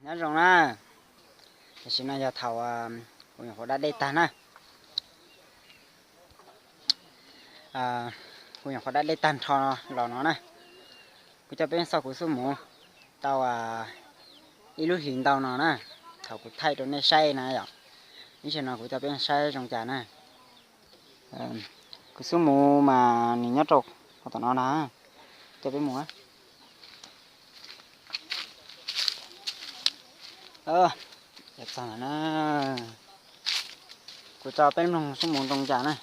Nyob zoo na, tam sim no yog thaum kuv nyuam qhuav da dej tag na. Kuv nyuam qhuav da dej tag nrho los no na. Kuv coj peb xauj kuv xub muv tau ib lub hlis ntau no na, thaum kuv thaij rau nej saib na yom. Ib zaug no kuv coj peb saib zoo cas na. Kuv xub muv mas nws nyob rau qhov tom no na, coj peb mus. Txog na, kuv tso peb mloog xub muv zoo cas na.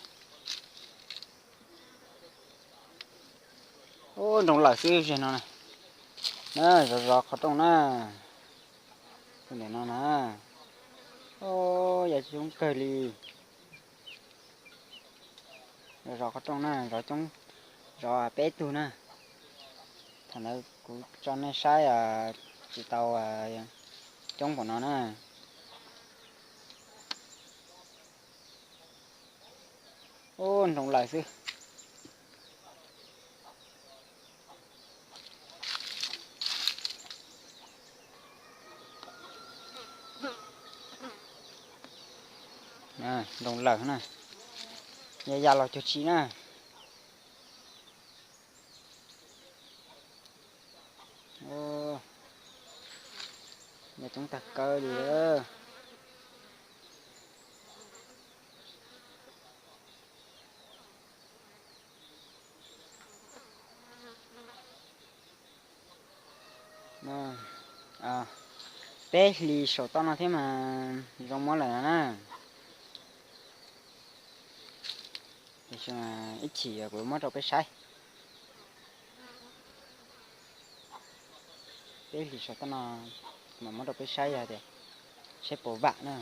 Ub, nroo lawm xwb zeg no na. Na, zov zov qhov rooj na. Ntawm no na. Ub, yog coob kawg li. Zov zov qhov rooj na, zov coob, zov peb tug na. Thaum ntawd kuv tso nej saib tsis tau coob npaum no na. Ub, nroo lawm xwb. Nroo lawm na, ya ya los cuag tsi na. Nyob coob tag kawg li. Peb hlis saum toj no thiab mas zoo muab lawm no na. Ib chim kuv muab rau peb saib. Peb hlis saum toj no mas muab rau peb saib yog tias saib puas vam na.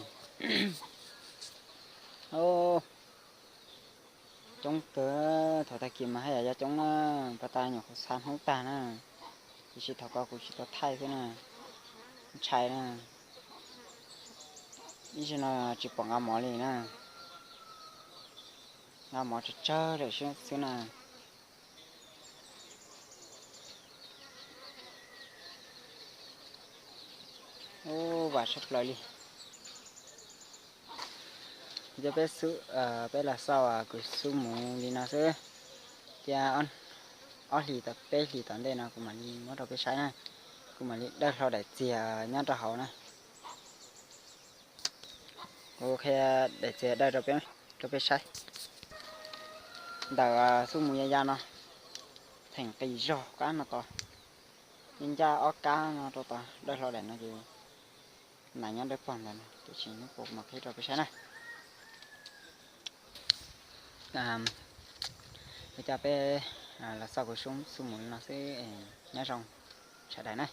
Coob kawg, thaum tag kis mas haj yam coob na, pas tas nyuam qhuav xa hnub tag na, tiam sis thaum ko kuv tsis tau thaij xwb na, ntshai na. Ib zaug no tsis pom nqa mov li na, nqa mov tsawg tsawg lawm xwb na. Ub, vam tshaj plaws li. Coj peb, peb los xauj kuv xub muv li no xwb, thiab ob hlis tom peb hlis tom ntej no kuv mam li muab rau peb saib na, kuv mam li dawj hlo daim txiag nyob rau hauv na. Kuv qhia daim txiag dawj rau peb saib. Ntawm xub muv ya ya no, theem qis zog qab no tod, ncaj ob kab no rau tod, dawj hlo daim no ces nas nyob dawb paug ntawd no, tiam sis hnub puas kuv mam qhib rau peb saib na. Kuv coj peb los xauj kuv xub muv li no xwb, nyob zoo sawv daws na.